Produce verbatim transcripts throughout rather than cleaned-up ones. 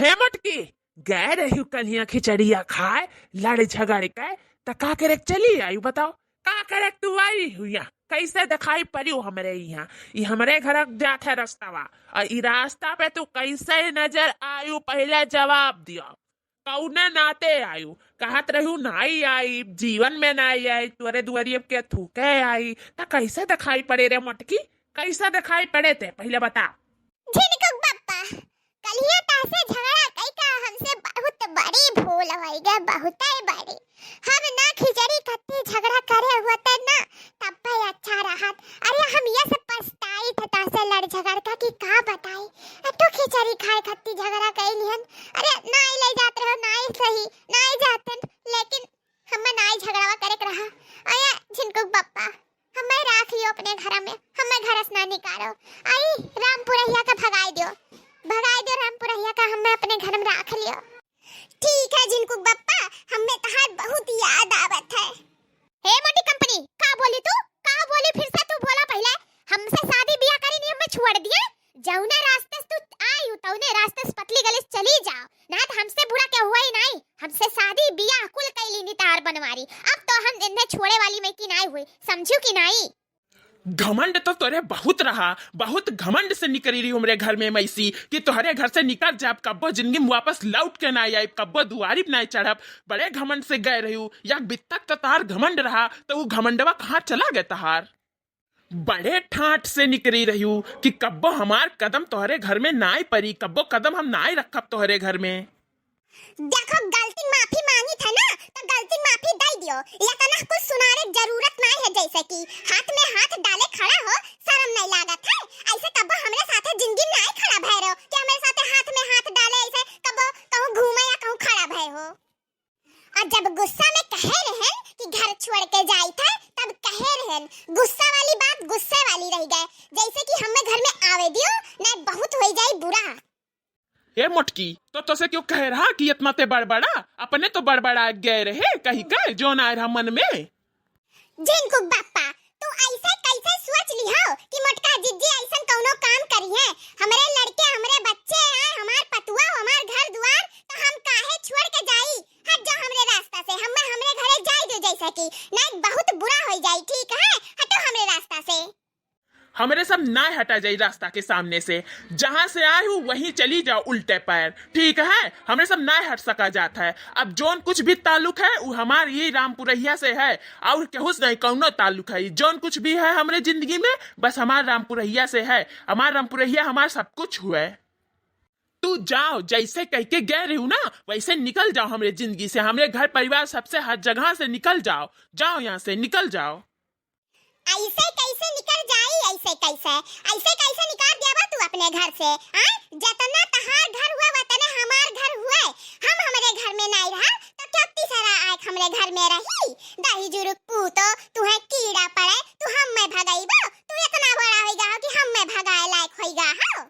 हे मोटकी, गए रहिउ कल्हिया खिचड़िया खाए, लड़ झगड़ के, त का करे के चली आइउ बताओ? का करे के तू आई हुइया? कैसे देखाई पड़िउ हमरे इहाँ? ई हमरे घर के जात है रस्तावा, और ई रास्ता पे तू कैसे नजर आइउ, पहिले जवाब दियो। कौने नाते आइउ? कहत रहिउ नाई आई, जीवन में नाई आई, तोरे दुआरी अब के थूके आई, त कैसे देखाई पड़े रे मोटकी? कैसे देखाई पड़े ते, पहिले बता। झिनकुक बप्पा, कल्हिया तहसे झगड़ा कई का हमसे बहुत बड़ी भूल होई गए, बहुते बड़ी। हम ना खिचड़ी खत्ती झगड़ा करे होते ना, तब पे अच्छा रहत। अरे हम ये सब पछताई थे तहसे लड़ झगड़ का कि का बताई। अब तो खिचड़ी खाए खत्ती झगड़ा कई लिहन। अरे नाई ले जात रहो, नाई सही, नाई जातन, लेकिन हम नाई झगड़वा करे के रहा। अरे झिनकुक बप्पा, हमें राख लियो अपने घर में, हमें घर से ना निकालो। आई रामपुरहिया का भगाई दियो, भगाई दियो रामपुरहिया का, हमें अपने घर में राख लियो। ठीक है झिनकुक बप्पा, हमें तहार बहुत याद आवत है। हे मोटी कंपनी, का बोली तू? का बोली? फिर से तू बोला पहिले। हमसे शादी बियाह करी नहीं, हमें छोड़ दिए। जौने रास्ते से तू आई हूँ, तौने रास्ते से पतली गली से चली जाओ, ना तो हमसे बुरा क्या हुआ ही नहीं। हमसे शादी बियाह कुल कैली नितार बनवारी, अब तो हम इन्हें छोड़े वाली में की नहीं हुई, समझू की नहीं? घमंड तो तोरे बहुत रहा, बहुत घमंड से निकरी रही हमरे घर में मैसी कि तोहरे घर से निकल जाब, कब्बो जिंदगी में वापस लौट के ना आइब, कब्बो दुआरी पे ना चढ़ब। बड़े घमंड से गए रही, या बित्तक तो तहार घमंड रहा, तो वो घमंडवा कहाँ चला गए तहार? बड़े ठाट से निकरी रहिउ कि कब्बो हमार कदम तोहरे घर में नाई परी, कब्बो कदम हम नाई रखब तोहरे घर में। देखो, गलती माफी मांगी था ना, तो गलती माफी दे दियो। इतना कुछ सुनावे के जरूरत नाई है, जैसे कि हाथ में हाथ डाले खड़ा हो, शर्म नहीं लागत है? ऐसे कब्बो हमरे साथे जिंदगी में नाई खड़ा भय रहो कि हमरे साथे हाथ में हाथ डाले, ऐसे कब्बो कहूँ घूमे या कहूँ खड़ा भय हो। और जब गुस्सा में कहे रहन कि घर छोड़ के जाई था, तब कहे रहन, गुस्सा वाली बात गुस्से वाली रह गए, जैसे कि हमें घर में आवे दियो, नहीं बहुत हो जाई बुरा। ए मोटकी, तो तोसे क्यों कहे रहा कि इतना ते बड़बड़ा? अपने तो बड़बड़ा गए रहे, कही के जोन आए रहा मन में। झिनकुक बप्पा, तू ऐसे कैसे सोच लिहो कि मोटका जिज्जी ऐसन कौनो काम करी है? हमरे लड़के, हमरे बच्चे आए, हमार पतुआ, हमार घर दुआर, तो हम काहे छोड़ के जाई? हट जाओ हमरे रास्ता से, हमें हमरे घरे जाए दो जैसे कि, नहीं बहुत बुरा हो जाई, ठीक है? हटो हमरे रास्ता से। हमरे सब नाय हटा जाई रास्ता के सामने से। जहाँ से आए हो वहीं चली जाओ उल्टे पैर, ठीक है? हमरे सब नाय हट सका जात है। अब जौन कुछ भी ताल्लुक है वो हमार यही रामपुरहिया से है, और केहू से नहीं कौनो ताल्लुक है। जौन कुछ भी है हमरे जिंदगी में बस हमार रामपुरहिया से है। हमार रामपुरहिया हमार सब कुछ हुए। तू जाओ, जैसे कह के गए रहू ना वैसे निकल जाओ हमरे जिंदगी से, हमरे घर परिवार सबसे हर जगह से निकल जाओ। जाओ यहाँ से, निकल जाओ। ऐसे कैसे निकल जाई, ऐसे कैसे, ऐसे कैसे निकाल देबा तू अपने घर से? आय, जतना तहार घर हुए वतने हमार घर हुए। हम हमरे घर में नहीं रहा तो क्या तीसरा आए हमरे घर में रही? दही जुरुक पूतो, तुहे कीड़ा पड़े, तू हम में भगैबो? तू इतना बड़ा हो गया हो कि हम में भगाए लायक हो गया हो?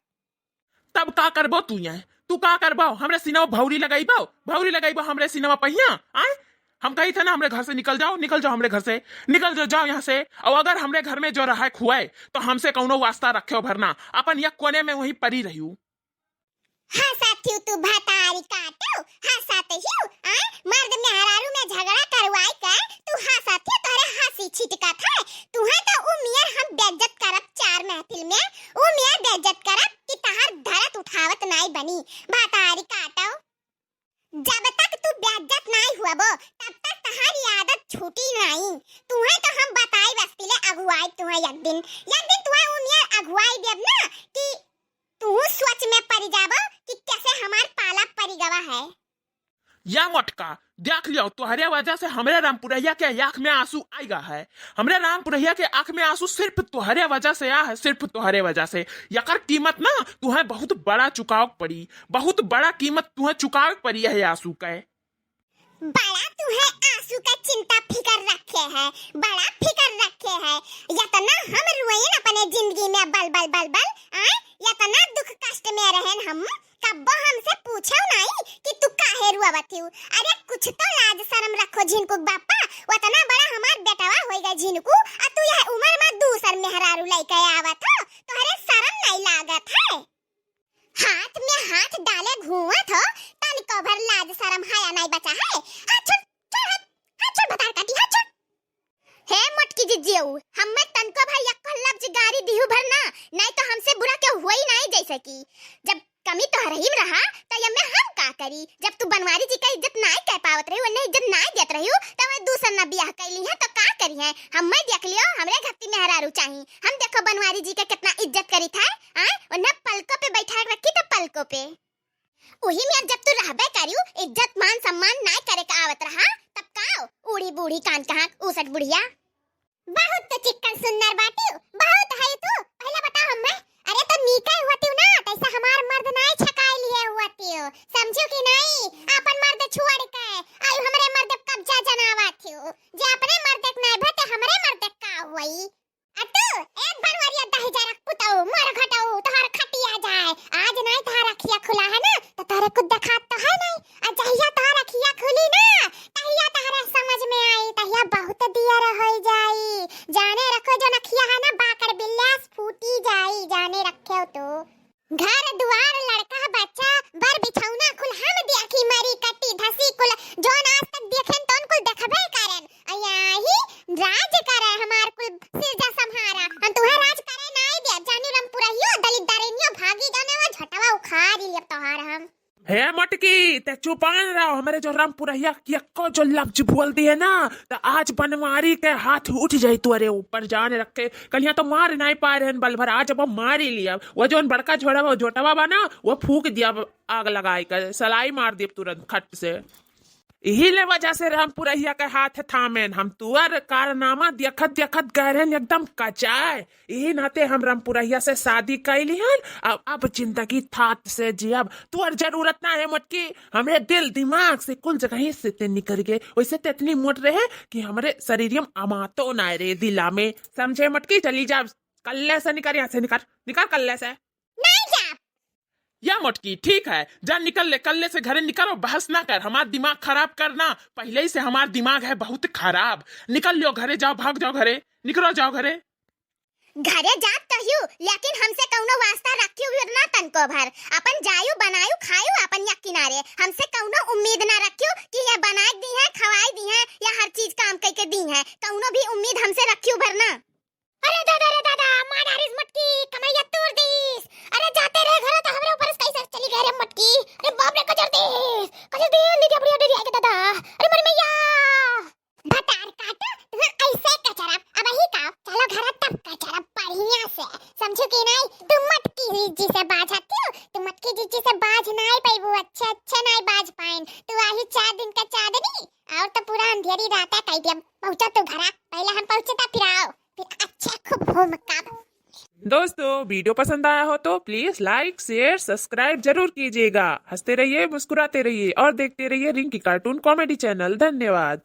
तब का करबो तू यहाँ? तू का करबो? हमरे सीना में भौरी लगाइबो? भौरी लगाइबो हमरे सीना में पहिया? आय? हम कही थे ना हमरे घर से निकल जाओ, निकल जाओ हमरे घर से, निकल जाओ, जाओ यहाँ से। और अगर हमरे घर में जो रहा खुआए तो हमसे कौनो वास्ता रखे भरना, अपन या कोने में वहीं परी रहियो। हंसत हिउ तू भतारी काटो, हंसत हिउ, आय? मर्द मेहरारू में झगड़ा करवाई के तू हंसत हिउ, तोहरे हंसी छिटकत है। तुहे तो उ मियर हम बेइज्जत करब चार महफिल में, उ मियर बेइज्जत करब कि तहार धरत उठावत नाई बनी। भतारी काटो, जब तक तू बेइज्जत नाई हुआबो तब तक तहारी आदत छूटी नाई। तुहे तो हम बताई बस्ती ले अगुआई तुहे एक दिन, एक दिन तुहे उ मियर अगुआई देब ना कि तू सोच में पड़ जाबो कि कैसे हमार पाला पड़ गवा है। या मोटका, देख लियो, तोहरे वजह से हमरे रामपुरहिया के आँख में आंसू आइगा है। हमरे रामपुरहिया के आँख में आंसू सिर्फ तोहरे वजह से आ है, सिर्फ तोहरे वजह से। यकर कीमत ना तुहे बहुत बड़ा चुकाव पड़ी, बहुत बड़ा कीमत तुहे चुकाव पड़ी है आंसू के। बड़ा तुहे आंसू का चिंता फिकर रखे है, बड़ा फिकर रखे है। यतना हम रोएन अपने जिंदगी में बल बल बल बल, आय, यतना दुख कष्ट में रहन हम, कब्बो हमसे पूछो नहीं कि तू काहे रुआवत हिउ? अरे कुछ तो लाज शरम रखो झिनकुक बापा, वतना बड़ा हमार बेटवा होइगा झिनकू, आ तू यह उम्र में दूसर मेहरारू लइके आवत हो, तोहरे शरम नहीं लागत है? हाथ में हाथ डाले घूमत हो, आई बचा है। हाथ छोड़, छोड़ हाथ, हाथ छोड़ भतार काटी, हाथ छोड़। हे मोटकी जिज्जियऊ, हम्मे तनको भर यक्को लफ्ज गारी दिहू भर ना, नाहीं तो हमसे बुरा केहू होई नाहीं। जैसे कि जब कमी तोहरही में रहा, त यम्मे हम का करी? जब तू बनवारी जी का इज्जत नाहीं कर पावत रही, उन्हें इज्जत नाहीं देत रही, त वह दूसर ना बियाह कैली है, तो का करी है? हम्मे देख लियो, हमरे घत्ती मेहरारू चाही। हम देखो बनवारी जी के कितना इज्जत करी था, आय? उन्हें पलकों पे बैठा रखी तो पलकों पे। उही में जब तू रहबे करियो, इज्जत मान सम्मान नाहीं करे का आवत रहा, तब का? बूढ़ी बूढ़ी कान कहाँ, ऊसट बुढ़िया। बहुत तो चिक्कन सुंदर बाटियो, बहुत है तू। पहले बताओ हम्मे, अरे तो नीके हुआ तियो ना, तैसे हमार मर्द नाहीं छकाई लिए हुआ तियो, समझियो कि नाहीं? आपन मर्द छोड़ के, आई हमरे मर्द पे कब्जा जनावा थियो, जे अपने मर्द के नाहीं भे, ते हमरे मर्द के का हुई? आ तू, ए बनवरिया दही जरा पुतऊ, मर घटऊ, तोहर खटिया जाए। आज नाहीं तोहर अखिया खुला है ना, तो तोहरे कुछ देखात तो है नाहीं। आ जहिया तोहर अखिया खुली ना, तहिया तोहरे समझ में आई, तहिया बहुत दियर होई जाई। जाने रखो, जो अखिया है ना, बाकड़ बिल्लास फूटी जाई, जाने रखो तो। घर दुआर, लड़का बच्चा, बर बिछौना कुल हम देखी, मरी कट्टी धसी कुल, जौन आज तक देखेन तौन कुल देखबे करेन। आ यही राज करे हमार कुल सिरजा सम्हारा। हम तुहे राज करे नाहीं देब, जानी रमपुरहियो, दलित दरिनियो भागी जाने, वो झोटवा उखाड़ लियब तोहार हम। हे मटकी, ते चुपान रहो, हमरे जो रामपुरहिया के यक्को जो लफ्ज बोल दिए ना, त आज बनवारी के हाथ उठ जाई तोरे ऊपर, जाने रखे। कलिया तो मार नाहीं पाए रहन बल भर, आज अब हम मारी लियब। वो जौन बड़का झोड़वा, झोटवा बा ना, वो फूंक दियब आग लगाई के, सलाई मार दियब तुरंत खट से। इही ले वजह से रामपुरहिया के हाथ थामेन हम, तुअर कारनामा देखत देखत गए रहन एकदम कचाए। इही नाते हम रामपुरहिया से शादी कैली हन। अब, अब जिंदगी थात से जियब। तुअर जरूरत ना है मोटकी, हमरे दिल दिमाग से कुल जगह से ते निकल गए। वैसे ते इतनी मोट रहे कि हमरे शरीर में अमातो ना रे दिला में, समझे मोटकी? चली जा, कल्ले से निकर, यहाँ से निकर, निकर कल्ले से। नहीं जा। या मोटकी, ठीक है, जा निकल ले, कल्ले से घरे निकल और बहस ना कर, हमार दिमाग खराब करना, पहले ही से हमार दिमाग है बहुत खराब। निकल लियो घरे, जाओ, भाग जाओ घरे, निकलो, जाओ घरे। घरे जात तो हियो, लेकिन हमसे कौनो वास्ता रखियो भी ना तनको भर। अपन जायु, बनायु, खायु अपन या किनारे, हमसे कौनो उम्मीद ना रखियो कि ये बनाए दी है, खवाई दी है या हर चीज काम करके दी है, कौनो भी उम्मीद हमसे रखियो भर ना। अरे दादा, अरे दादा, मार डारिस मोटकी, कमरिया तोड़ दीस। अरे जाते रहे घरे तो हमरे ऊपर से कैसे चली गए रे मोटकी। अरे बाप रे, कचर दीस, कचर दीस, लीजिए बढ़िया डरिया के दादा। अरे मोरी मैया। भतार काटो, तुहाँ ऐसे कचरब, अब ही का, चलो घर तब कचरब बढ़िया से, समझू कि नाहीं? तू मटकी जिज्जी से बाझ हतियो, तू मटकी जिज्जी से बाझ नाहीं पैबू, अच्छे अच्छे नाहीं बाझ पाइन। तू आही चार दिन का चांदनी, और तो पूरा अंधेरी रात है, कह दिया, पहुँचो तू घरा, पहले हम पहुँचे ता फिर आओ, फिर अच्छे खूब घूम का। दोस्तों, वीडियो पसंद आया हो तो please like, share, subscribe जरूर कीजिएगा। हंसते रहिए, मुस्कुराते रहिए और देखते रहिए रिंकी कार्टून कॉमेडी चैनल। धन्यवाद।